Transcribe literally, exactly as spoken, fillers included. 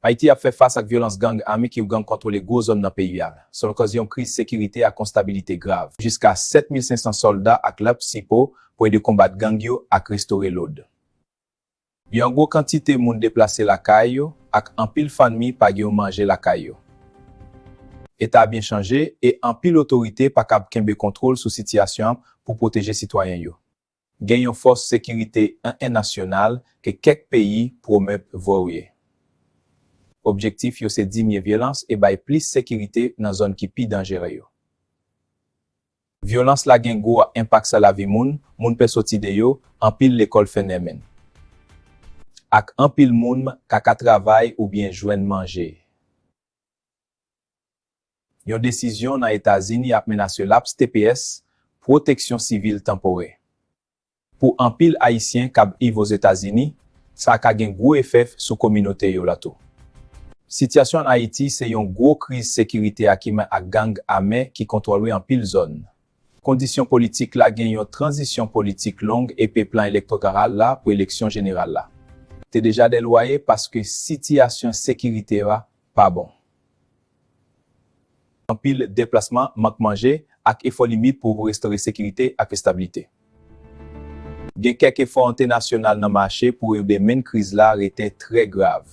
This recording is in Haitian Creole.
Ayiti ap fè fas ak vyolans gang ame ki gang kontwole gwo zòn nan peyi a. Sa lakòz yon kriz sekirite ak enstabilite grav. Jiska sèt mil senk san sòlda ak lap sipo pou ede konbat gang yo ak restore lòd. Yon gwo kantite moun deplase lakay yo, ak anpil fanmi pa gen yon manje lakay yo. Eta a byen chanje, e anpil otorite pa kab kenbe kontwòl sou sitiyasyon an pou pwoteje sitwayen yo. Gen yon fòs sekirite entènasyonal ke kèk peyi pwomèt voye. Objektif yo se dimye vyolans e bay plis sekirite nan zòn ki pi danjere yo. Vyolans la gen gwo enpak sa lavi moun, moun pè soti deyò, anpil lekòl fènemen. Ak anpil moun ka ka travay oubyen jwenn manje. Yon desizyon nan Etazini ap menase laps T P S, pwoteksyon sivil tanporè. Pou anpil Ayisyen k ap viv Ozetazini, sa ka gen gwo efè sou kominote yo la tou. Sitiyasyon an Ayiti se yon gwo kriz sekirite ak imen ak gang ame ki kontwole anpil zòn. Kondisyon politik la gen yon tranzisyon politik long epi plan elektoral la pou eleksyon jeneral la te deja delwaye paske sitiyasyon sekirite a pa bon. Anpil deplasman, mank manje, ak efò limite pou restore sekirite ak estabilite. Gen kèk efò entènasyonal nan mache pou ede men kriz la rete trè grav.